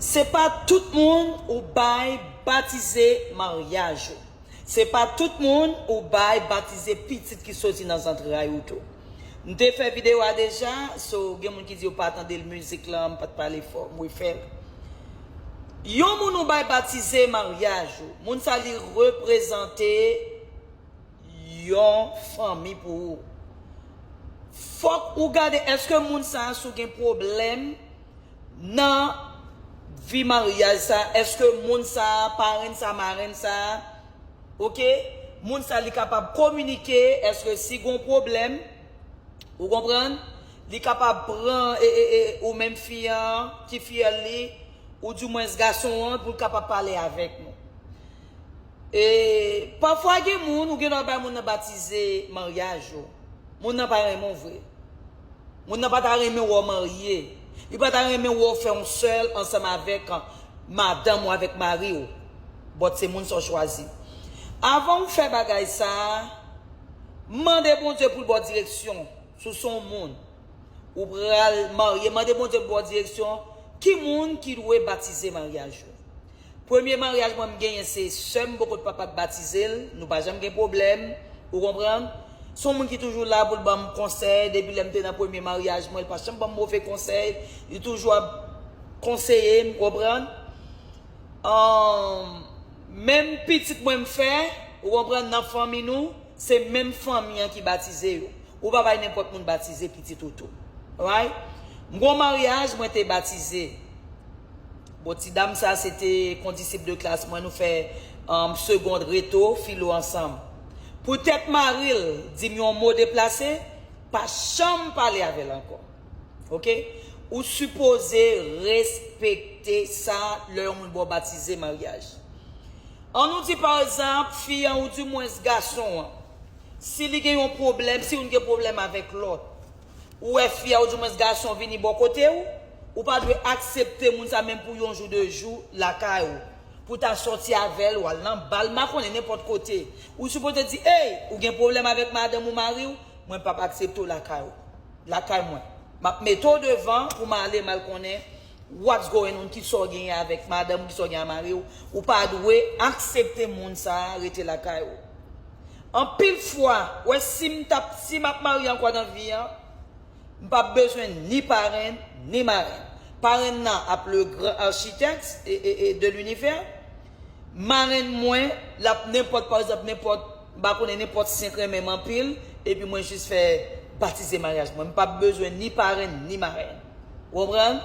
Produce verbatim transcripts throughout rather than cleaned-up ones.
Se pa tout moun ou bay batize maryaj ou. Se pa tout moun ou bay batize pitit ki soti nan zantray ou tou. M te fè videyo a deja, so gen moun ki di yo pa tande l mizik lan, m pa t pale fò, m refè l. Yon moun ou bay batize maryaj ou, moun sa li reprezante yon fanmi pou ou. Fòk ou gade èske moun sa a si w gen pwoblèm nan vi maryaj sa, èske moun sa a, parenn sa, marenn sa, oke, moun sa li kapab kominike, èske si gon pwoblèm, ou konprann, li kapab pran e, e, e, ou menm fi an, ki fiyèl li, ou dimwens gason an, pou l kapab pale avèk nou. E pafwa gen moun, ou gen dwa bay moun nan batize maryaj ou. Moun nan pa renmen w vre. Moun nan pa ta renmen wè w marye. Li pa ta renmen wè w fè yon sèl ansanm avèk madanm ou, avèk mari w. But se moun sa w chwazi. Avan w fè bagay sa a, mande Bondye pou l ba w direksyon. Si w se yon moun, ou pral marye, mande Bondye pou ba w direksyon, ki moun ki dwe batize maryaj ou. Premye maryaj mwen m genyen se sè m bò kot papa k batize l, nou pa janm gen pwoblèm, ou konprann? Se yon moun ki toujou la pou l ban m konsèy, depi lè m te nan premye maryaj mwen, li pa janm ban m move konsèy, li toujou ap konseye m, konprann? Ahn, menm pitit mwen m fè, ou konprann, nan fanmi nou, se menm fanmi an ki batize yo. Ou pa bay nenpòt moun batize pitit ou tou. Right? M gon maryaj, mwen te batize. Bon, ti dam sa, se te kondisip de klas mwen, nou fè um, segond reto, filo ansanm. Poutèt mari l di m yon mo deplase, pa janm pale avè l ankò. Oke? Ou sipoze respekte sa lè yon moun ba w batize maryaj. Ann nou di, pa egzanp, fi an oudimwens gason an, si li gen yon pwoblèm, si youn gen pwoblèm avèk lòt, ou wè fi a oudimwens gason vini bò kote w, ou pa dwe aksepte moun sa menm pou yon jou, de jou lakay ou. Pou ta sòti avè l, w al nan bal, m pa konnen, nenpòt kote. Ou sipoze di, ey, ou gen pwoblèm avèk madanm ou mari w, mwen p ap aksepte w lakay ou. Lakay mwen. M ap mete w devan pou m ale, m al konnen what's going on, kisa w genyen avèk madanm ou, kisa w genyen ak mari w. Ou pa dwe aksepte moun sa a rete lakay ou. Anpil fwa, wè, si m t ap, si m ap marye ankò nan vi an, m p ap bezwen ni parenn, ni marenn. Parenn nan ap le gran architect e, e, e de l'univers. Marenn mwen, l ap nenpòt, pa egzanp, nenpòt, m pa konnen, nenpòt senk renmen m anpil, epi mwen jis fè batize maryaj mwen. M p ap bezwen ni parenn, ni marenn. Ou konprann?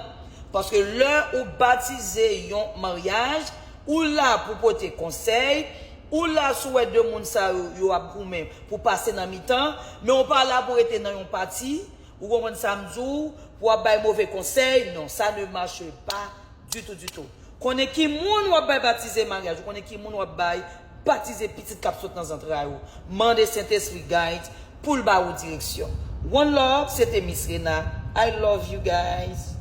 Paske lè ou batize yon maryaj, ou la pou pote konsèy, ou la si w wè de moun sa yo, yo ap goumen pou pase nan mitan, men ou pa la pou rete nan yon pati, ou konprann sa m di w, pou w ap bay move konsèy, non, ça ne marche pas du tout, du tout. Konnen ki moun w ap bay batize maryaj, ou konnen ki moun w ap bay batize pitit k ap sot nan zantray ou. Mande Sentespri guide pou l ba ou direksyon. One love, se te Miss Rena. I love you guys.